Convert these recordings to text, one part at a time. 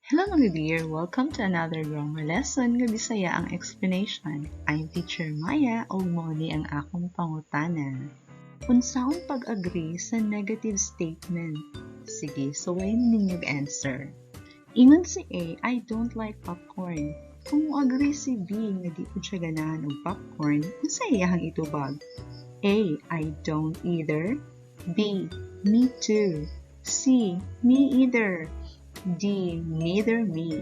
Hello, mga dear! Welcome to another grammar lesson nga Bisaya ang explanation. I'm Teacher Maya ug mao ni ang akong pangutana. Unsaon pag-agree sa negative statement? Sige, suwayin ninyo answer. Ingon si A, "I don't like popcorn." Kung mo-agree si B nga di pud siya ganahan og popcorn, unsa iyahang itubag? A. "I don't either." B. "Me too." C. "Me either." D. "Neither me."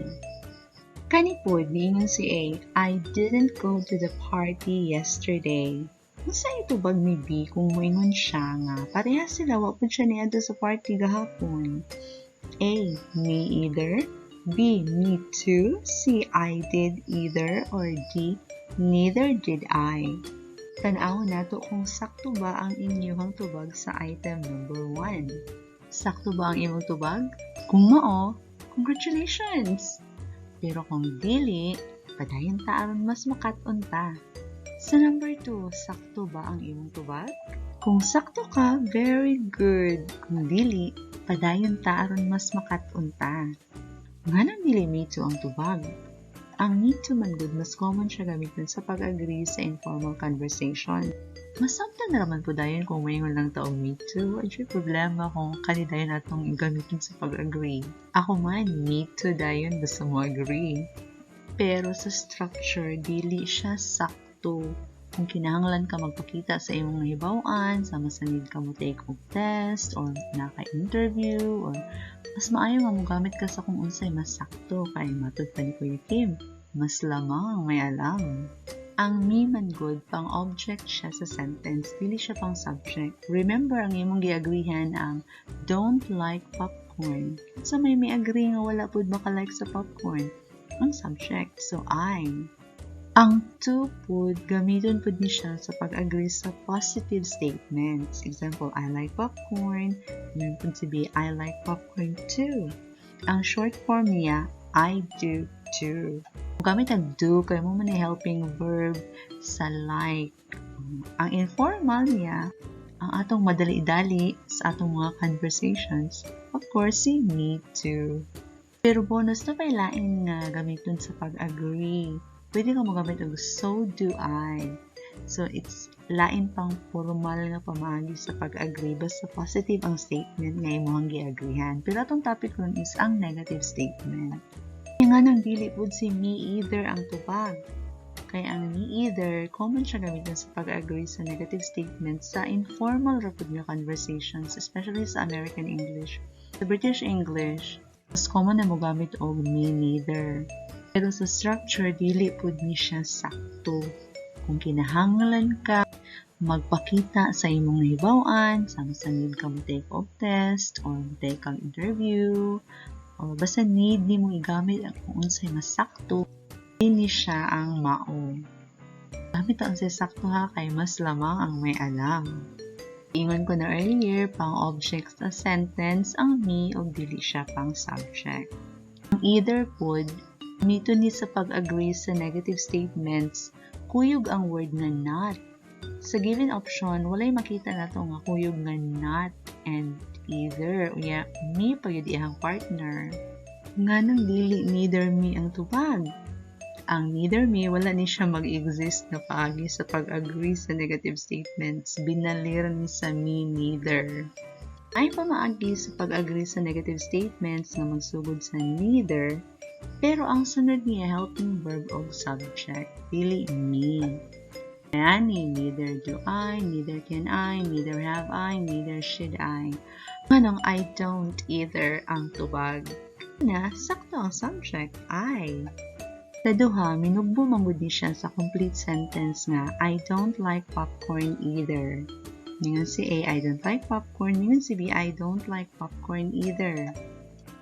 Kani pod, niingon si A, "I didn't go to the party yesterday." Unsa itubag ni B kung moingon siya nga parehas sila, wa pud siya niadto sa party gahapon? A. "Me either." B. "Me too." C. "I did either." Or D. "Neither did I." Tan-aw nato kung sakto ba ang inyuhang tubag sa item number 1. Sakto ba ang imong tubag? Kung mao, congratulations! Pero kung dili, padayon ta aron mas makat-on ta. Sa number 2, sakto ba ang imong tubag? Kung sakto ka, very good. Kung dili, padayon ta aron mas makat-on ta. Nganong dili "me too" ang tubag? Ang "me too" man gud, mas common siya gamiton sa pag-agree sa informal conversation. Masabtan na raman po dayon kung moingon lang ta og "me too." Wa problema kung kani dayon atong gamiton sa pag-agree. Ako man, "me too" dayon basta mo agree. Pero sa structure, dili siya sakto. Kung kinahanglan ka magpakita sa imong nahibaw-an, sama sa need ka mo take og test or naka-interview or mas maayo nga mogamit ka sa kung unsay mas sakto kay matud pa ni Kuya Kim, mas lamang ang may alam. Ang "me" man gud, pang object siya sa sentence, dili siya pang subject. Remember, ang imong giagreehan ang "don't like popcorn." Sa may agree nga wala pud maka-like sa popcorn? Ang subject. So, I. Ang "too" pud, gamiton pud ni siya sa pag-agree sa positive statements. Example, "I like popcorn." Ingon pud si B, "I like popcorn too." Ang short form niya, "I do too." Gamit ang "do" kay mao man helping verb sa "like." Ang informal niya, ang atong madali-dali sa atong mga conversations, of course, si "me too." Pero bonus na pay lain nga gamiton sa pag-agree. Pwede ka mogamit og "so do I." So it's lain pang formal nga pamaagi sa pag-agree basta positive ang statement nga imong giagreehan. Pero atong topic ron is ang negative statement. Nganong dili pud si "me either" ang tubag? Kay ang "me either", common siya gamiton sa pag-agree sa negative statement sa informal ra pud nga conversations, especially sa American English. Sa British English, mas common na mogamit og "me neither." Pero sa structure, dili pud ni siya sakto. Kung kinahanglan ka magpakita sa imong nahibaw-an, sama sa need ka mo take og test or mo take kang interview, or basta need nimo igamit ang kung unsay mas sakto, dili siya ang mao. Gamit ang unsay sakto ha, kay mas lamang ang may alam. Ingon ko na earlier, pang object sa sentence ang "me" ug dili siya pang subject. Ang "either" pod, gamiton ni sa pag-agree sa negative statements, kuyog ang word nga "not." Sa given option, walay makita nato nga kuyog nga "not" and "either." Unya, "me" pa gyud iyang partner. Nganong dili "neither me" ang tubag? Ang "neither me", wala ni siya mag-exist na paagi sa pag-agree sa negative statements. Binalir ni sa "me neither." Ay pamaagi sa pag-agree sa negative statements nga magsugod sa "neither", pero ang sunod niya helping verb og subject, dili "me." Ani, neither do I, neither can I, neither have I, neither should I. Nganong "I don't either" ang tubag? Na, sakto ang subject, "I." Sa duha, minugbo man gud ni siya sa complete sentence nga "I don't like popcorn either." Ningon si A, "I don't like popcorn." Ningon si B, "I don't like popcorn either."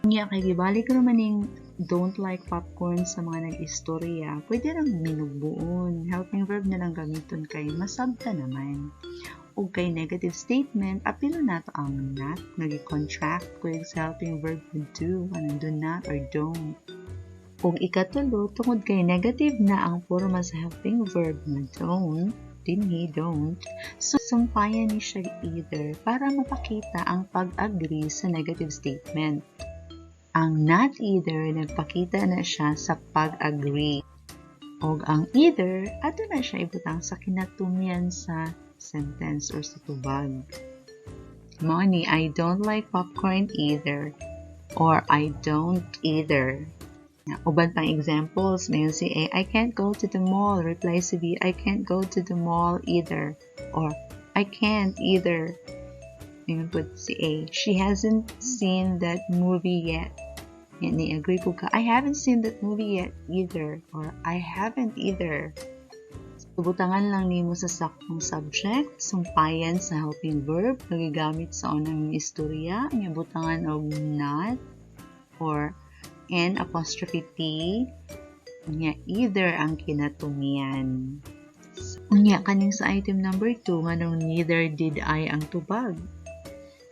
Nya kay gibalik ra man ning "don't like popcorn" sa mga nag-istorya, pwede rang minugboon. Helping verb na lang gamiton kay masabta naman. Ug kay negative statement, apilo nato ang "not" nga gi-contract kuyog sa helping verb with "do", kanang "do not" or "don't." Ug ikatulo, tungod kay negative na ang forma sa helping verb nga "don't", dinhi "don't", so sumpayan ni siya "either" para mapakita ang pag-agree sa negative statement. Ang not either, nagpakita na siya sa pag-agree. Og ang either, ato na siya ibutang sa kinatumyan sa sentence or sa tubag. Mao ni, "I don't like popcorn either" or "I don't either." Uban pang examples, moingon si A, "I can't go to the mall." Reply si B, "I can't go to the mall either." Or, "I can't either." Moingon pud si A, "She hasn't seen that movie yet." Yan, ni-agree pud ka, "I haven't seen that movie yet either." Or, "I haven't either." So, butangan lang nimo sa saktong subject, sumpayan sa helping verb, nga gigamit sa unang istorya, nga butangan og not or N apostrophe T, unya either ang kinatumian. Unya kaning sa item number 2, nganong "neither did I" ang tubag?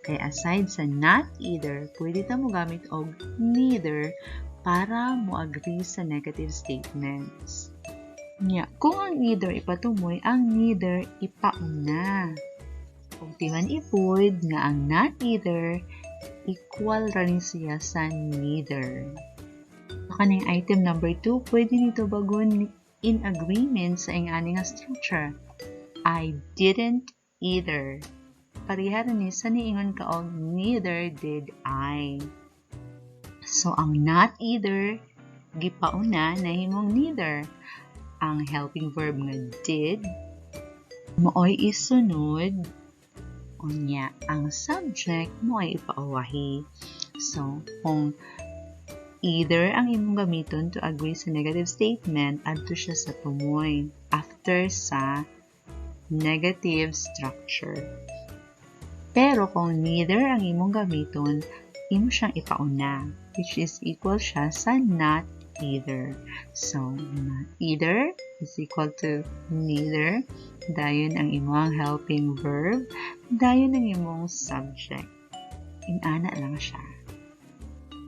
Kay aside sa not either, pwede ta mo gamit og neither para mo agree sa negative statements. Nya, kung ang either ipatumoy, ang neither ipauna. Ug timan ipud nga ang not either equal ra ni siya sa neither. So, kaning item number 2, pwede nito bagon in agreement sa ingani nga structure. "I didn't either." Pareha ni sa niingon ka og "neither did I." So, ang not either, gipauna, nahimong neither. Ang helping verb nga did, maoy isunod, unya, ang subject maoy ipauwahi. So, kung either ang imong gamiton to agree sa negative statement, adto siya sa tumoy after sa negative structure. Pero kung neither ang imong gamiton, imo siyang ipauna, which is equal siya sa not either. So, not either is equal to neither. Dayon ang imong helping verb, dayon ang imong subject. Inana lang siya.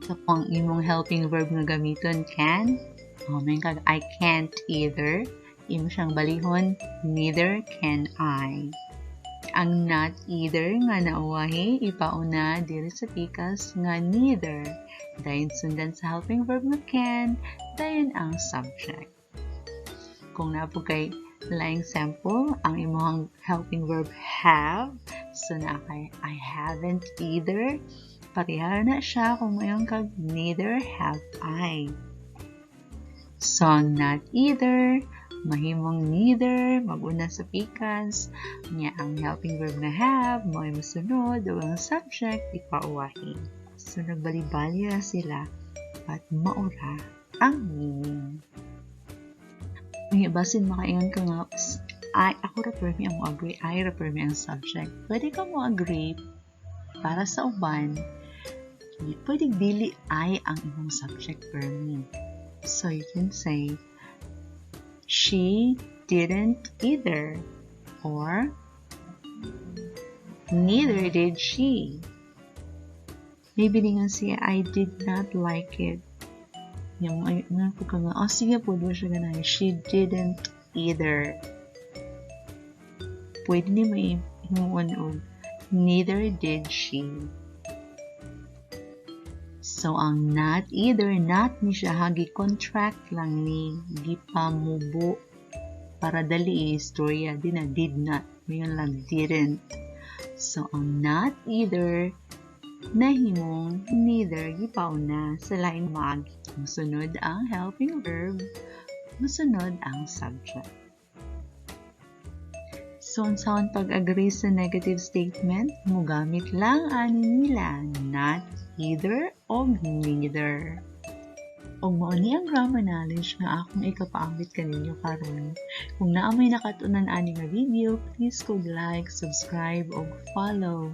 So, kung ang imong helping verb nga gamiton can, oh, moingon kag "I can't either," imo siyang balihon, "Neither can I." Ang not either nga nauwahi, ipauna diri sa pikas nga neither. Dayon sundan sa helping verb nga can, dayon ang subject. Kung naa pud kay laing sample, ang imong helping verb have, so naa kay "I haven't either," pareha na siya kung moingon kag "Neither have I." So, ang not either, mahimong neither, mag-una sa pikas, nya ang helping verb na have, mao'y mosunod, ug ang subject, ipauwahi. So, nagbali-bali sila, but mao ra ang meaning. Unya, basin makaingon ka nga, "I, ako ra permi ang mo-agree, I ra permi ang subject." Pwede ka mo agree para sa uban, pwede dili I ang imong subject permi. So, you can say, "She didn't either," or "Neither did she." Maybe ningon siya, "I did not like it." Yung ay, nga pud ka nga, "Oh, sige pud, wa siya ganahan." "She didn't either." Pwede nimo himuon og "Neither did she." So, ang not either, not ni siya ha, gi-contract lang ni, gipamubo para dali istorya, di na did not, moingon lang didn't. So, ang not either, nahimong neither, gipauna sa laing maagi. Musunod ang helping verb, musunod ang subject. So, unsaon pag-agree sa negative statement, mugamit lang ani nila, not either o neither. Og mao ni ang grammar knowledge nga akong ikapaambit kaninyo karon. Kung naa may nakat-unan ani nga video, please kog like, subscribe og follow.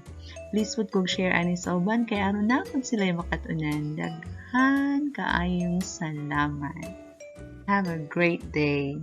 Please pud kog share ani sa uban kay aron na pud sila makat-unan. Daghan kaayong salamat. Have a great day.